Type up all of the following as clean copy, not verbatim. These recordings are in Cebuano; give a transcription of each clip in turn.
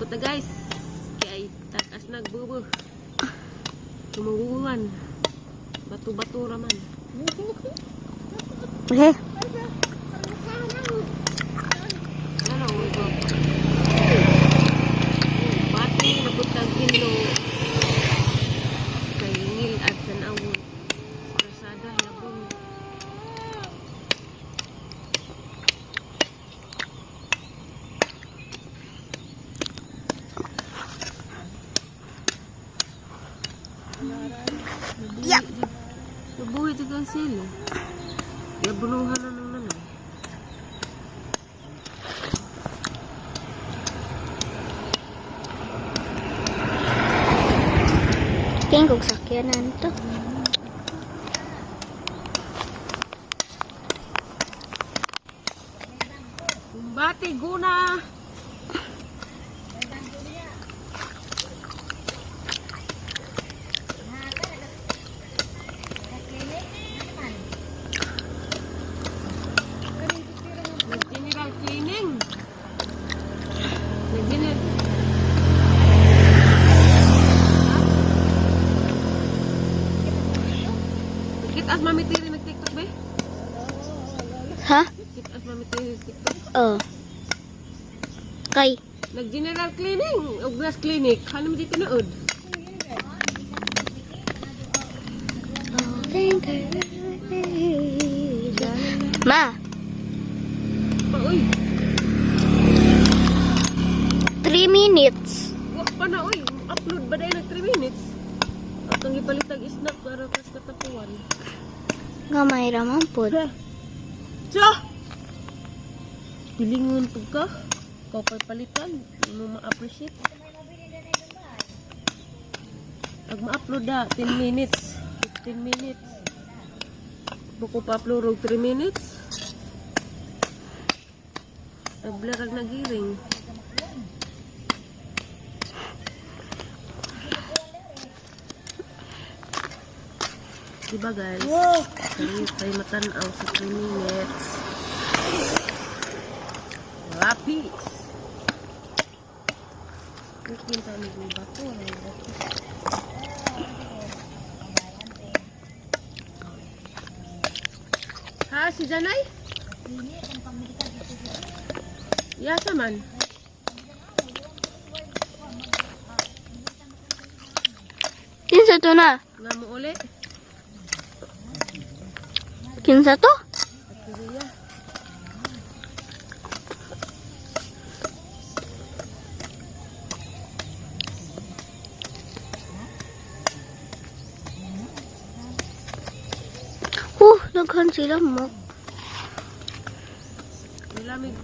Ta guys. Kay takas nagbubo. Tumuguan. Bato-bato raman. Eh, Ano, ito. Bati, nabutang hilo. Kay ngil at tanawon. Rasada, labong. Yep. Nabuhi ito kang sili. Yabunuhan na nang nanay. Tingin kong sakyanan to. Kumbati, guna! Nag-general cleaning. Nag-general. Kita as Mami Tiri nag-TikTok ba? Ha? Kita as Mami Tiri nag-TikTok. Oh. Kay. Nag-general cleaning o glass clinic. Ano mo dito nood? Oh, thank you. Ma, Pa, uy. 3 minutes. Wak pa na, uy. Upload ba dahil nag 3 minutes? At ang ipalitag snack para kas katapuan. Gamay raman po. Tiyo! Pilingon po ka. Ikaw pa'y palitan. Hindi mo ma-appreciate. Pag ma-upload na, 10 minutes. 15 minutes. Buko pa upload og 3 minutes. Tabla rag nagiring. Diba guys? Kayo tayo matanaw sa 3 minutes. Lapis! Mungkin tayo nagbato. Bato. Ha, si Janay? Yasa man. Kinsa to na? Nga mo uli. Kinsa to? Atiria. Daghan sila mo. May lamig.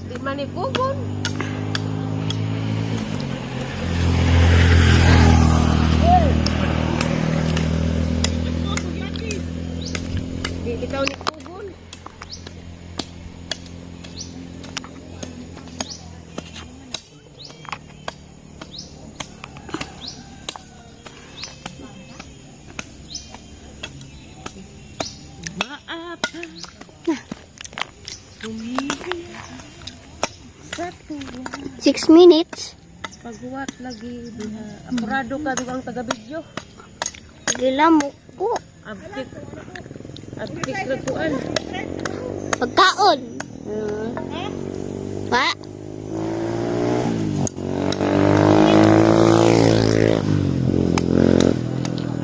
Di man ni kugon. Di bitaw ni kugon. Maapa. Humihiya sa tuwa. 6 minutes. Paghuwat lagi diha. Apurado ka dugang taga-video. Gilamok ko. Abtik. Abtik na kuan. Pagkaon. Pa?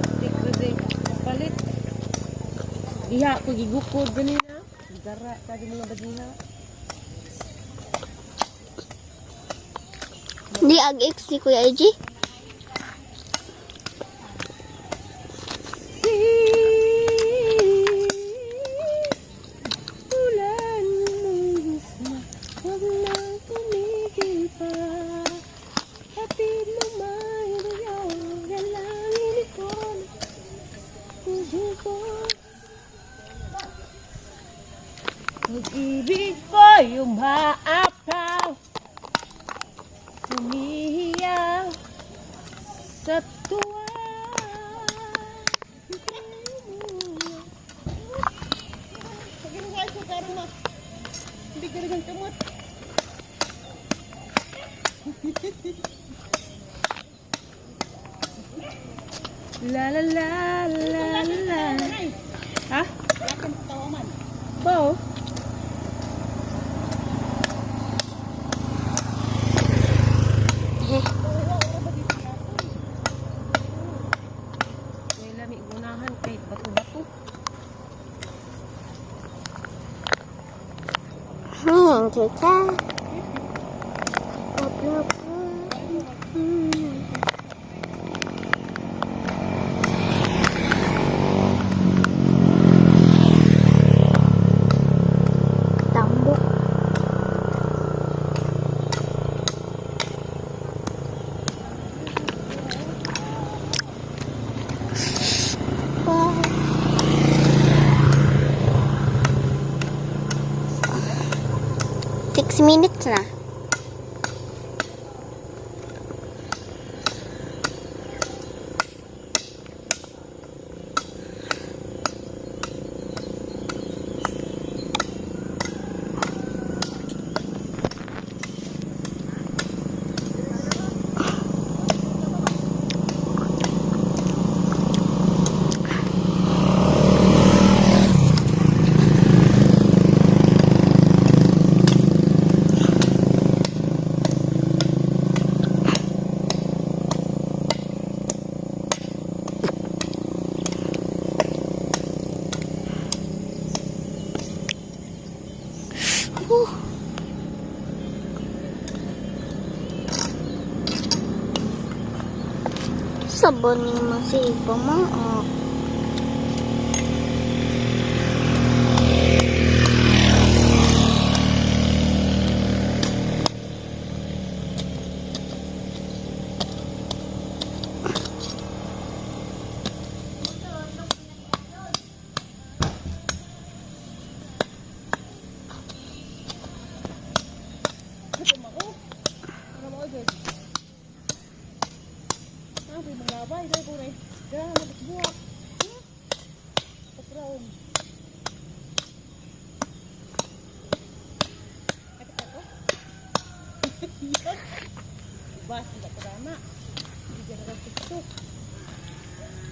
Abtik na din. Palit. Diha ko gigukod ganina. Gara ka di mga badiha. Di ag ex ni Kuya AJ. Ulan na, huwag nang tumigil pa. Hatid mo man ngayon, dalangin ko na puso ko. Pag-ibig ko'y umaapaw, humihiyaw sa tuwa. Hindi ka rin kamot. La la la la la. Ha? Bao? May lami gunahan kay bato-bato. Kita. Blah, blah, blah. Tambok. Wow. 6 minutes na. Oh. Sabon ni masih pa.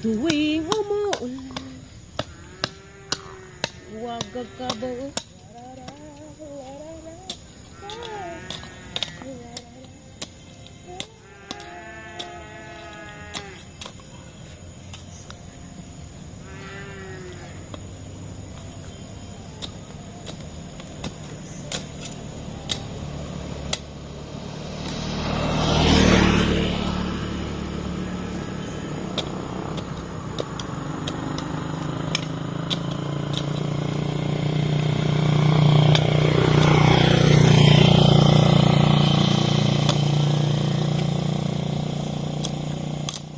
Tuwing umuulan, wag ka ba?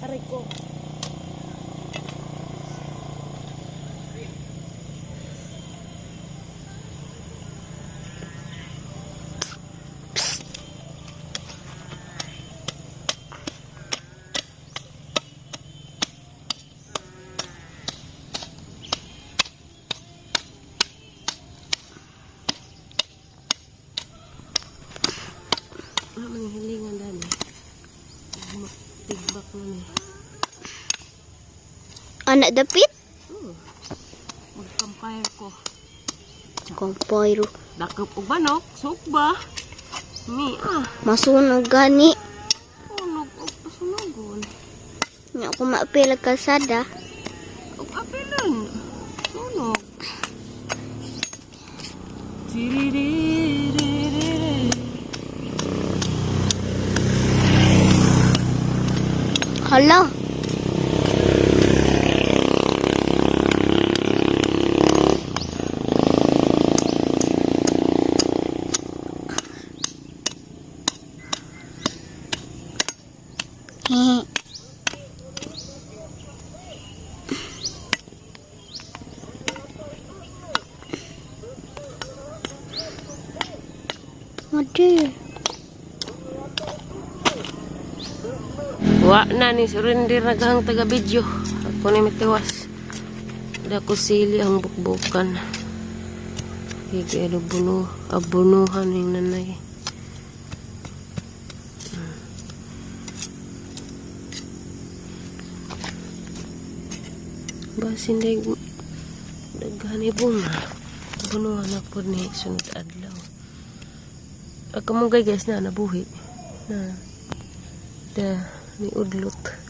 Aray ko. Ano man yung hilingan dani? Tigbak na ni. Anak dapit? Magkampire ko. Kampayro. Dakop og manok, sugba. Mi ah, Masunog gani. unog og pasunogon. Nya ako maapil ang kalsada. Og apilan. Sunog. Tiriririririr. Hala. Hehe. Madi. Wa na ni surrender na gahang taga video. Ako ni mitiwas. Dako sili ang bukbukan. Hige buno, abunuhan ning nanay. Basin day daghan ni bunga. Bunuhan na po ni sunod adlaw. Ang kamunggay, guys, na nabuhi. Na da ni udlot.